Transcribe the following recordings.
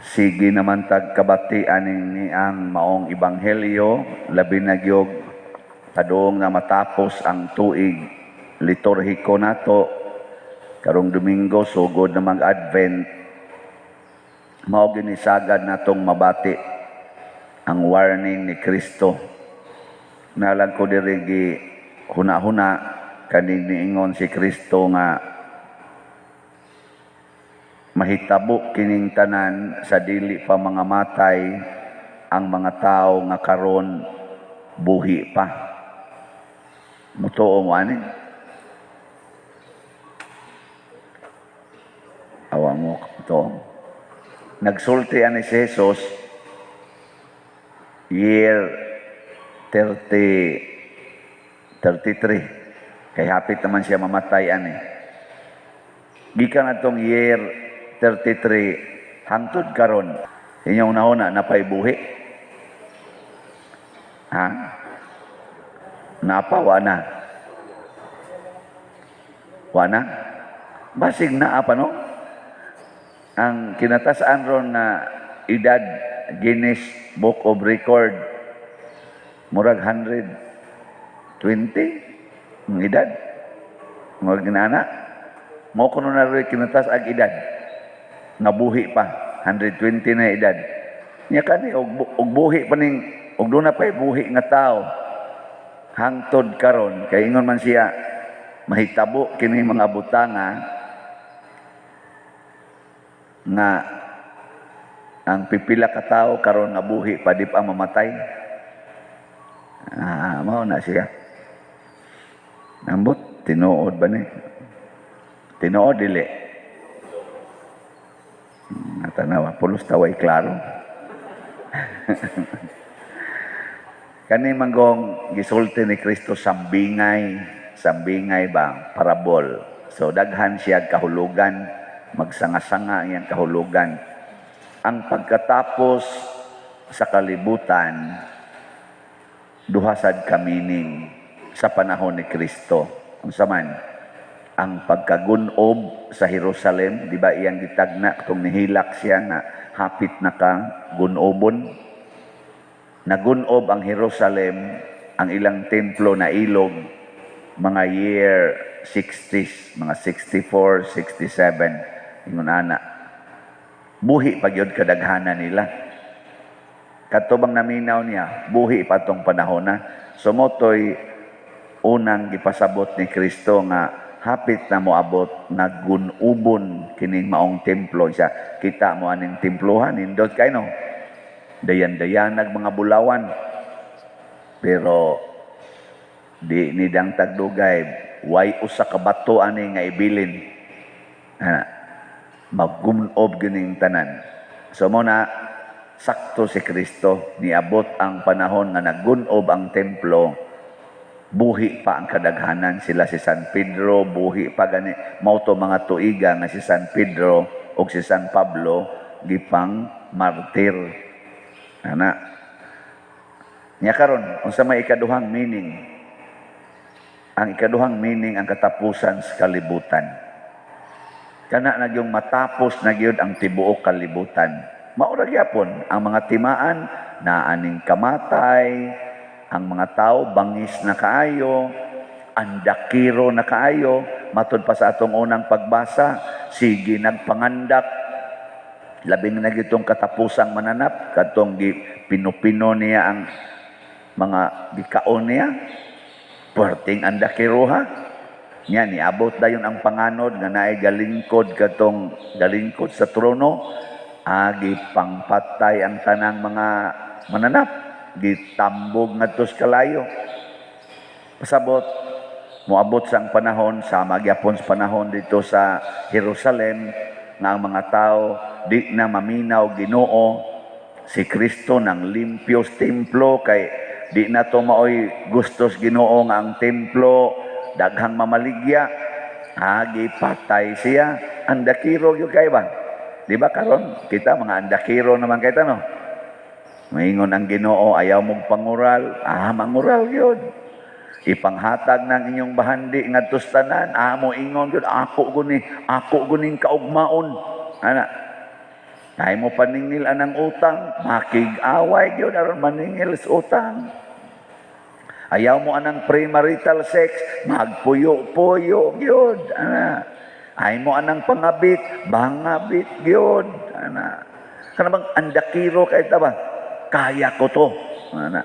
Sige naman tag kabati aning ni ang maong ebanghelyo, labi na gyud padung na matapos ang tuig liturhiko nato karong Domingo, sugod na mag-Advent. Mao gyud sagad natong mabati ang warning ni Kristo. Nalang ko diri gi huna-huna kaning niingon si Kristo nga mahitabo kining tanan sa dili pa mga matay ang mga tao nga karon buhi pa. Mutuo mo ani? Awa mo to. Nagsulti ani si Jesus year 30 33, kay hapit naman siya mamatay ani. Gikan atong year 33 hangtod karon, inyong nauna napay buhi? Ha? Napa, wa na? Wa na? Basig naa pa, no? Ang kinatasaan ron na edad, Guinness Book of Record, murag 120 ang edad. Murag ginana. Mo kuno na rin kinatas ang edad. Nabuhi pa, 120 na edad. Nya kani og buhi pa ning og duna pa'y buhi nga tao hangtod karon, kay ingon man siya mahitabo kini mga butanga nga ang pipila ka tawo karon nga buhi pa di pa mamatay. Ah, mao na siya. Ambot, tinuod ba ni? Tinuod dili? Natanawa, pulos taway klaro. Kani manggong gisulti ni Kristo sambingay, sambingay ba, parabol. So daghan siya kahulugan, magsanga-sanga iyang kahulugan. Ang pagkatapos sa kalibutan, duha sad ka meaning sa panahon ni Kristo. Unsa man? Ang pagkagunob sa Jerusalem, di ba iyang gitagna katong nihilak siya nga hapit na ka gunobon. Nagunob ang Jerusalem, ang ilang templo na ilog mga year 60s, mga 64, 67, ingon ana. Buhi pa gyud kadaghanan nila. Kadto bang naminaw niya, buhi pa tong panahon na. Sumotoy unang gipasabot ni Kristo nga hapit na moabot nga gunubon kining maong templo siya. Kita mo aning templohan, nindot kay, no? Dayan-dayanag mga bulawan. Pero di nidang tagdugay, way usa ka bato ani nga ibilin. Ha, magunob gining tanan. So mo na sakto si Kristo, niabot ang panahon nga nagunob ang templo, buhi pa ang kadaghanan sila, si San Pedro buhi pa gani. Mao to mga tuiga nga si San Pedro ug si San Pablo gipang martir ana. Nya karon, unsa may ikaduhang meaning? Ang ikaduhang meaning, ang katapusan sa kalibutan. Kana na yung matapos na gyud ang tibuok kalibutan. Mao ra gyapon ang mga timaan na aning kamatay, ang mga tao bangis na kaayo, andakiro na kaayo, matud pa sa atong unang pagbasa, sige nagpangandak, labing na gitong katapusang mananap, kadtong gi pinupino niya ang mga gikaon niya, puwerteng andakiroha. Nya niabot dayon ang panganod nga naay galingkod, kadtong galingkod sa trono, agi pangpatay ang tanang mga mananap, gitambog ngadto sa kalayo. Pasabot moabot sa ang panahon sa magyapon sa panahon dito sa Jerusalem nga ang mga tao di na maminaw Ginoo. Si Kristo nang limpyo sa templo kay di na to maoy gustos Ginoo nga ang templo daghang mamaligya. Agi patay siya. Andakiro gyud kay ba? Di ba karon kita mga andakiro naman kay no? Maingon ang Ginoo, ayaw mong pangural, ah, mangural gyud. Ipanghatag ng inyong bahandi ngadto sa tanan, ah, mo ingon gyud, ako guni, ako guning kaugmaon. Ana. Ay mo paningil anang utang, makig-away gyud aron maningil sa utang. Ayaw mo anang premarital sex, magpuyo-puyo gyud ana. Ay mo anang pangabit, bangabit gyud ana. Kana bang andakiro kay ta ba? Kaya ko to. Ana.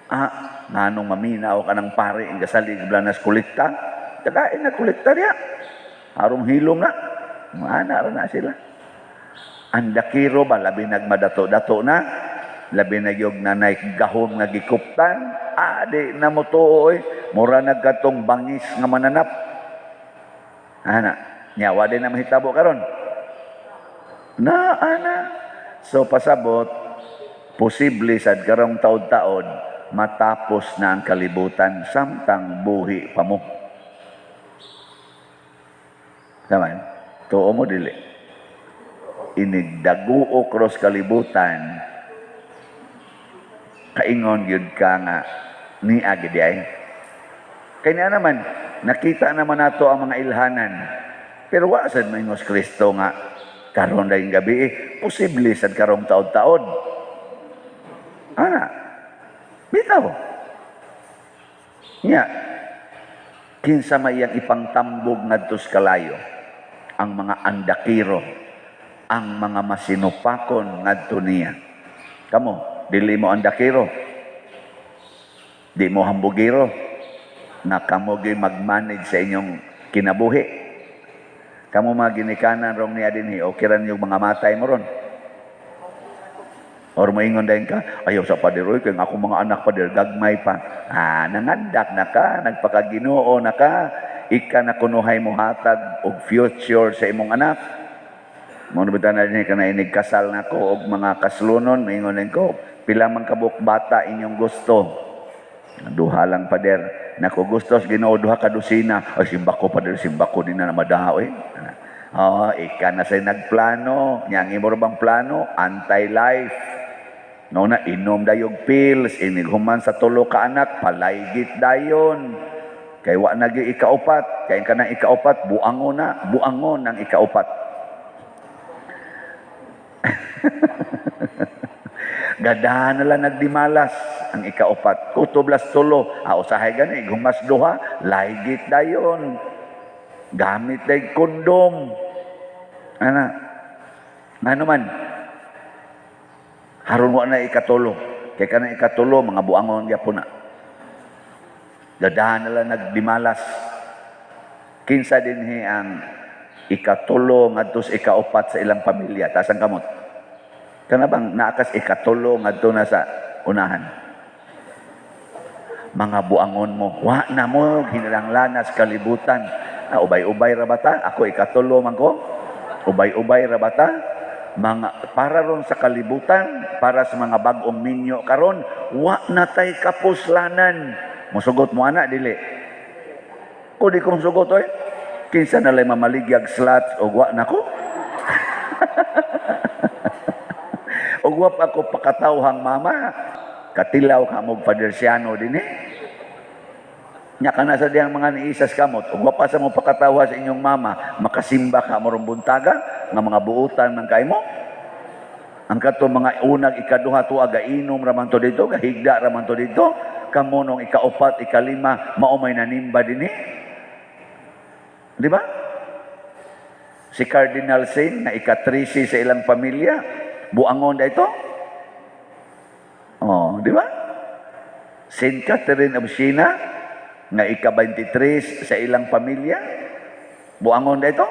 Ah, nganong maminaw ka ng pare ang gasalig blanas kolekta? Kakain na kolekta niya. Harong hilom na. Ana ra na sila. Andakiro ba, labi nagmadato-dato na, labi na yung nanay gahom nga gikuptan, adi na mo tuoy, mura nagkatong bangis nga mananap. Ana, nya wa din na mahitabo karon. Na ana. So pasabot, posible sad karong taod-taod matapos na ang kalibutan samtang buhi pa mo. Tama? Tuo mo dili? Inigdaguo cross kalibutan, kaingon gyud ka nga niya gid ay. Kay niya naman, nakita naman nato ang mga ilhanan. Pero wa sad moingos Kristo nga karon dayong gabi eh, posible sad karong taod-taod. Ana. Bitaw. Nya, kinsa may iyang ipangtambog ngadto sa kalayo? Ang mga andakiro, ang mga masinupakon ngadto niya. Kamo, dili mo andakiro. Di mo hambugiro na kamo gyud mag-manage sa inyong kinabuhi. Kamo mga ginikanan rong niya dinhi, okay ra yung mga matay mo ron. Or moingon dayon ka, "Ayaw sa pader, oy, kay ako mga anak, pader, gagmay pa." Ah, nangandak na ka, nagpakaginoo na ka, ika na kunuhay mo hatag og future sa imong anak. Mo na na din ka na inig kasal na ko og mga kaslunon, moingon din ko, "Pila man kabuk bata inyong gusto?" "Duha lang, pader." "Nako, gusto sa Ginoo duha ka dosina." "Ay, simba ko, pader, simba ko din na madaha oy." Oh, ika na say nagplano, nya ang imo ra bang plano, anti-life. No na inom dayog pills, inig human sa tulo ka anak, palaygit dayon. Kay wa na gyud ikaupat, kay kanang ikaupat buangon na, buangon ang ikaupat. Gadahan na lang nagdimalas ang ikaupat. Kutob las tulo, ah, usahay gani, humas duha, laygit dayon. Gamit day kondom. Ana. Ano man? Haron wa na ikatulo. Kay kanang ikatulo, mga buangon gyapon na. Gadahan na lang nagdimalas. Kinsa dinhi ang ikatulo ngadto sa ikaupat sa ilang pamilya? Taas ang kamot. Kana bang naakas ikatulo ngadto na sa unahan? Mga buangon mo. Wa na mo hinalanglanas kalibutan. Ah, ubay-ubay ra bata? Ako ikatulo man ko. Ubay-ubay ra bata? Mga para ron sa kalibutan, para sa mga bag-ong minyo karon, wa na tay kapuslanan. Musugot mo ana dili? Ko di ko musugot oy. Kinsa na lay mamaligyag slots og wa na ko? Og wa pa ko pakatawhang mama. Katilaw ka mo Father Siano din eh. Nya kana sa diyang mga niisas kamot, ug wa pa sa mo pakatawa sa inyong mama, makasimba ka mo rong buntaga nga mga buutan man kay mo. Ang kato mga unag ikaduha tuwa gainom ra man to dito, gahigda ra man to dito. Kamo nung ikaupat, ikalima, mao may nanimba dinhi. Di ba? Si Cardinal Sin na ika-13 sa ilang pamilya, buangon da ito. Oh, di ba? Saint Catherine of Siena nga ika-23 sa ilang pamilya, buangon da ito.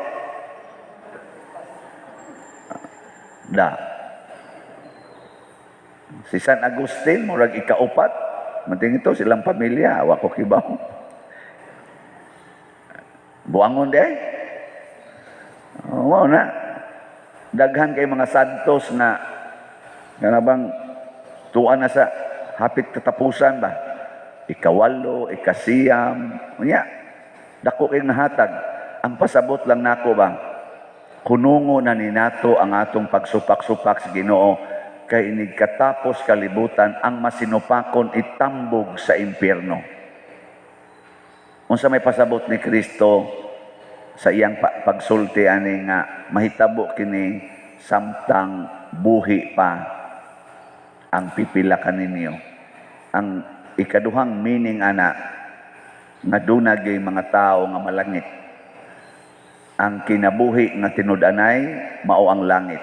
Da. Si San Agustin, murag ikaupat, mating ito silang pamilya, awa ko kibaw. Buangon di ay. Oh, wow na. Daghan kay mga santos na nga bang tuwa na sa hapit katapusan ba? Ikawalo, ikasiyam, unya. Dako kay nahatag. Ang pasabot lang nako ba? Kunungo na ni nato ang atong pagsupak-supak sa Ginoo kay inig katapos kalibutan ang masinupakon itambog sa impyerno. Unsa may pasabot ni Kristo sa iyang pagsulti ani nga mahitabo kini samtang buhi pa ang pipila kaninyo. Ang ikaduhang meaning ana nga duna gyud mga tao nga malangit. Ang kinabuhi nga tinud-anay mao ang langit.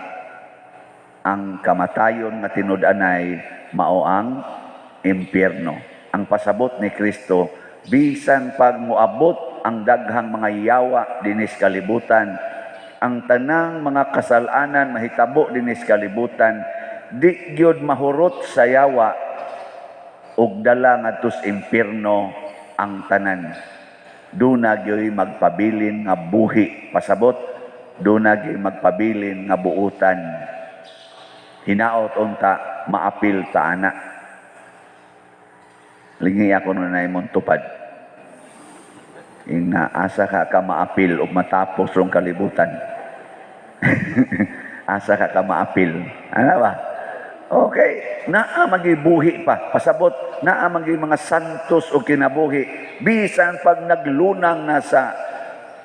Ang kamatayon nga tinud-anay mao ang impyerno. Ang pasabot ni Kristo, bisan pag moabot ang daghang mga yawa dinis kalibutan, ang tanang mga kasalanan mahitabo dinis kalibutan, di gyud mahurot sa yawa ug dala ngadto sa impyerno ang tanan. Duna gyoy magpabilin nga buhi. Pasabot, duna gyoy magpabilin nga buutan. Hinaot unta maapil ta ana. Lingi ako nun na imong tupad. Ing asa ka ka maapil ug matapos rong kalibutan? Asa ka ka maapil? Ano ba? Okay, naa magibuhi pa. Pasabot, naa magi mga santos o kinabuhi. Bisan pag naglunang na sa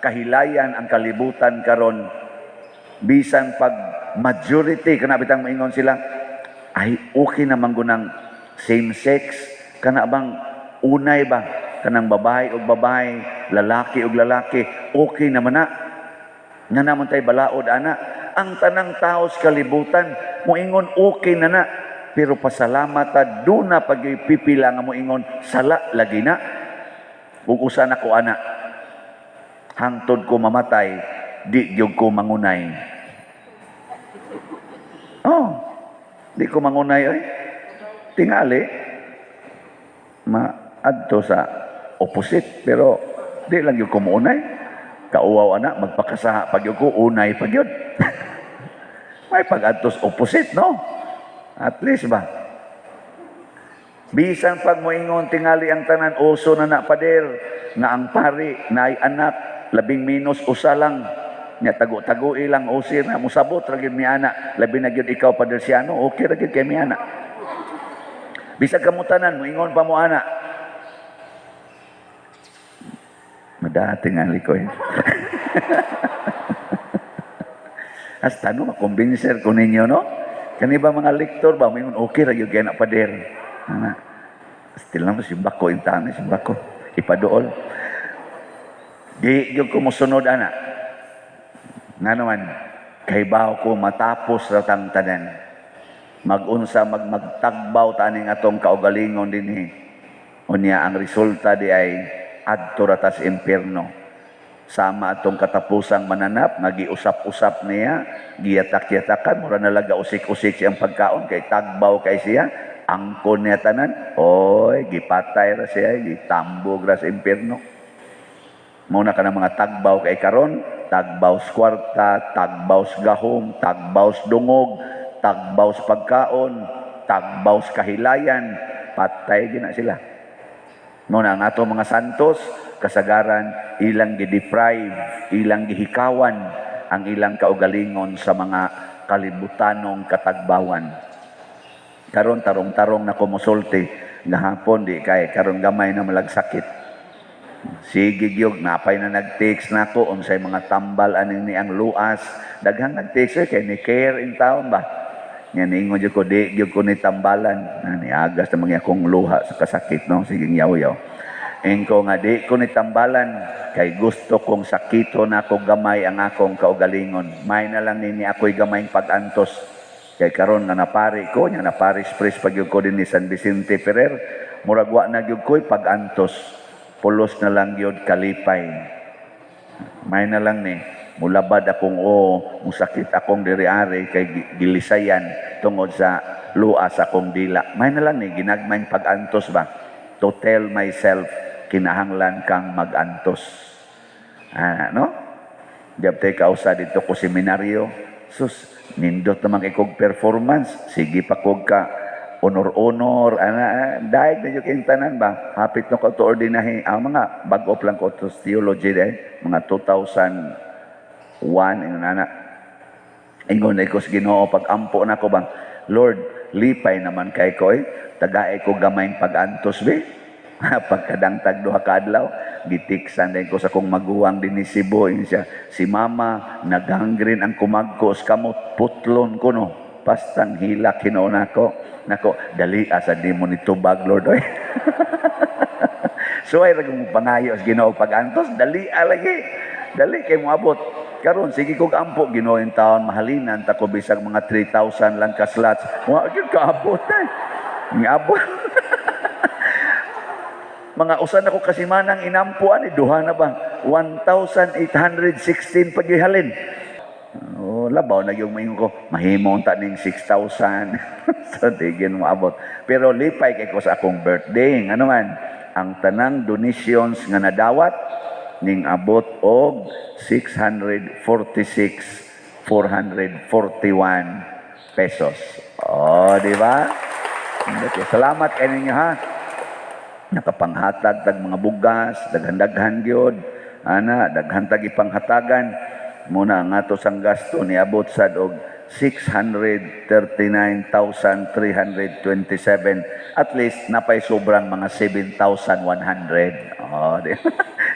kahilayan ang kalibutan karon, bisan pag majority kana bitang maingon sila, "Ay, okay naman gunang same sex, kana bang unay ba, kanang babae og babae, lalaki og lalaki, okay naman na nga naman tay balaod ana." Ang tanang tao sa kalibutan moingon okay na na, pero pasalamat ta duna pag pipila nga moingon sala lagi na. Ug usa na ko ana, hangtod ko mamatay di gyud ko mangunay. Oh, di ko mangunay oy. Tingali maadto sa opposite, pero di lang gyud ko mounay. Kauwaw ana, magpakasaha pag gyud ko, unay pag gyud. May pag-adtos opposite, no? At least ba? Bisan pag moingon tingali ang tanan, "Uso na na, pader, nga ang pari na ay anak, labing minus usa lang nya, tago-tago ilang usir na musabot ra gyud mi ana, labi na gyud ikaw, Pader Siano, okay ra gyud kay mi ana." Bisag kamo tanan moingon pa mo ana, madating ang likoy. Hasta no, makumbinser ko ninyo, no? Kani ba mga lektor ba, moingon okay ra gyud kay na, pader. Ana. Still naman, simba ko, intahan simba ko. Ipaduol. Di gyud ko mosunod ana. Nga naman, kay bawo ko matapos ra tang tanan. Magunsa magtagbaw taning atong kaugalingon dinhi. Unya ang resulta di ay adto ra tas impierno. Sama atong katapusang mananap nga giusap-usap niya, giyatak-yatakan, mura nalaga usik-usik siyang pagkaon kay tagbaw kay siya, angkon niya tanan, oy, gipatay ra siya, gitambog ra sa impierno. Muna ka ng mga tagbaw kay karon, tagbaw sa kwarta, tagbaw sa gahom, tagbaw sa dungog, tagbaw sa pagkaon, tagbaw sa kahilayan, patay gina sila. Muna ang ato mga santos, kasagaran, ilang gideprive, ilang gihikawan ang ilang kaugalingon sa mga kalibutanong katagbawan. Karon tarong-tarong na kumusulti, gahapon di kay karon gamay na malagsakit. Sige gyud, napay na nag-text nako unsay mga tambal aning ni ang luas. Daghang nag-text kay ni care in town ba. Nya niingon jud ko, di gyud ko ni tambalan. Na niagas na mga akong luha sa kasakit, no, sige yaw-yaw. Ingko nga di ko ni tambalan kay gusto kong sakito na ako gamay ang akong kaugalingon. May na lang nini ako'y gamayng pag-antos. Kay karon nga napari ko, nya naparis pres pag ko din ni San Vicente Ferrer, murag wa na gyud ko'y pag-antos. Pulos na lang gyud kalipay. May na lang ni mulabad akong o musakit akong diri-ari kay gilisayan tungod sa luas akong dila. May na lang ni ginagmayng pag-antos ba? To tell myself, kinahanglan kang mag-antos. Ah, no? Diabte kausa dito ko seminaryo. Sus, nindot naman kay kog performance. Sige pa kog ka honor-honor, ana, dahil na yung tanan ba? Hapit no ko to ordinahe, ang mga bago lang ko to theology dahil, mga 2001, ingon ana. Ingon na ko sa Ginoo, pag-ampo na ko bang, "Lord, lipay naman kay ko eh, tagae ko gamayng pag-antos be." Pagkadangtag duha ka adlaw, Gitiksan din ko sa kong maguwang din ni Cebu. Ingon siya, si mama, nagangrene ang kumagkos kamot, putlon ko no. Pastang hilak hinuon nako. Nako, dali asa di mo ni tubag, Lord. Oy. So ay ra pangayo sa Ginoo pag-antos, dali lagi. Dali kay moabot. Karon sige kog ampo, Ginoo in taon mahalinan ta ko bisag mga 3,000 lang ka slots. Wa gyud kaabot eh. Niabot. Mga usa na ko kasimanang inampo ani, duha na ba? 1,816 pag gihalin. Oh, labaw na yung maingon ko, mahimo unta ning 6,000. So di gyud moabot. Pero lipay kay ko sa akong birthday. Ano man, ang tanang donations nga nadawat ning abot og 646,441 pesos. Oh, di ba? Okay, salamat kay ninyo ha. Nakapanghatag tag mga bugas, daghan-daghan gyud. Ana, daghan tag ipanghatagan. Muna ang ato sang gasto niabot sad og 639,327. At least napay sobrang mga 7,100. Oh, di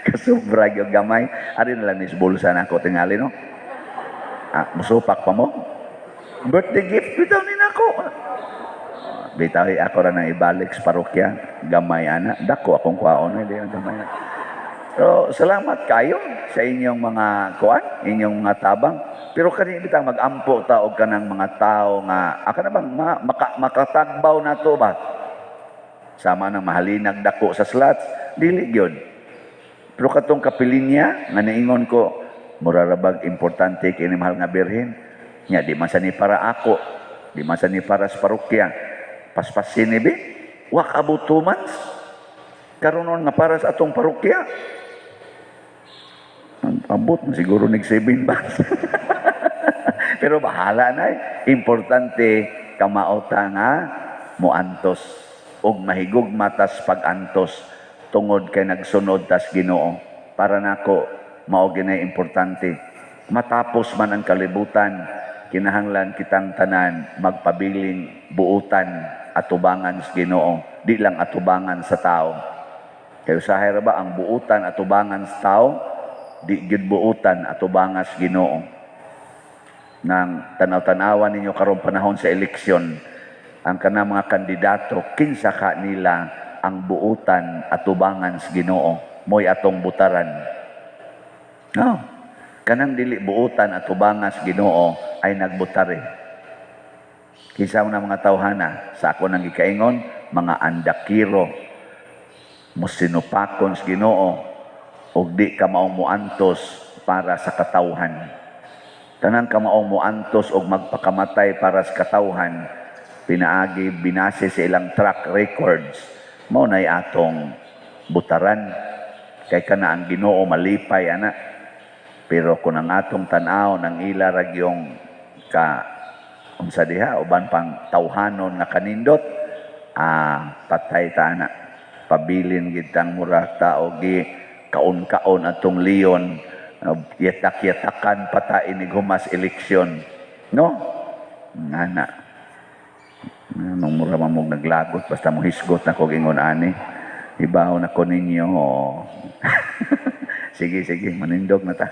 kasubra gyud gamay. Ari na lang ni bulsa nako tingali no. Ah, musupak pa mo. Birthday gift bitaw ni nako. Bitaw ako ra nang ibalik sa parokya. Gamay ana. Dako akong kwaon eh, di gamay na. So, salamat kayo sa inyong mga kuan, inyong mga tabang. Pero kani bitang mag-ampo ta og kanang mga tao nga aka na bang makatagbaw nato ba? Sama nang mahalinag dako sa slots, dili gyud. Pero katong kapilinya nga niingon ko, mura ra bag importante kini, mahal nga Birhen. Nya di man sa ni para ako, di man sa ni para sa parokya. Paspasin ni bi, wa kaabot 2 months. Karon nga para sa atong parokya. Ang abot mo siguro nig 7 months. Pero bahala na eh. Importante kamao ta nga moantos og mahigugma tas pag-antos tungod kay nagsunod tas Ginoo. Para nako mao ginay importante. Matapos man ang kalibutan, kinahanglan kitang tanan magpabiling buutan atubangan sa Ginoo, di lang atubangan sa tao. Kay usahay ra ba ang buutan atubangan sa tao, di gyud buutan atubangan sa Ginoo. Nang tanaw-tanawan ninyo karong panahon sa eleksyon, ang kanang mga kandidato, kinsa ka nila ang buutan atubangan sa Ginoo, mo'y atong butaran. No. Kanang dili buutan atubangan sa Ginoo ay nagbutare. Kinsa man ang mga tawhana sa ako nang gikaingon, mga andakiro, mosinupakon sa Ginoo ug di ka maong muantos para sa katawhan. Tanang kamaong muantos og magpakamatay para sa katawhan, pinaagi binase sa ilang track records, mao nay atong butaran kay kana ang Ginoo malipay ana. Pero kung ang atong tan-aw ng ila ra gyung ka unsa diha uban pang tawhanon nga kanindot, ah, patay ta ana. Pabilin gid tang mura tao gi kaon-kaon atong leon, yatak-yatakan pata inig humas eleksyon no ngana. Nung mura man mo naglagot, basta mo hisgot na ko ingon ani. Ibaw na ko ninyo. Sige, sige, manindog na ta.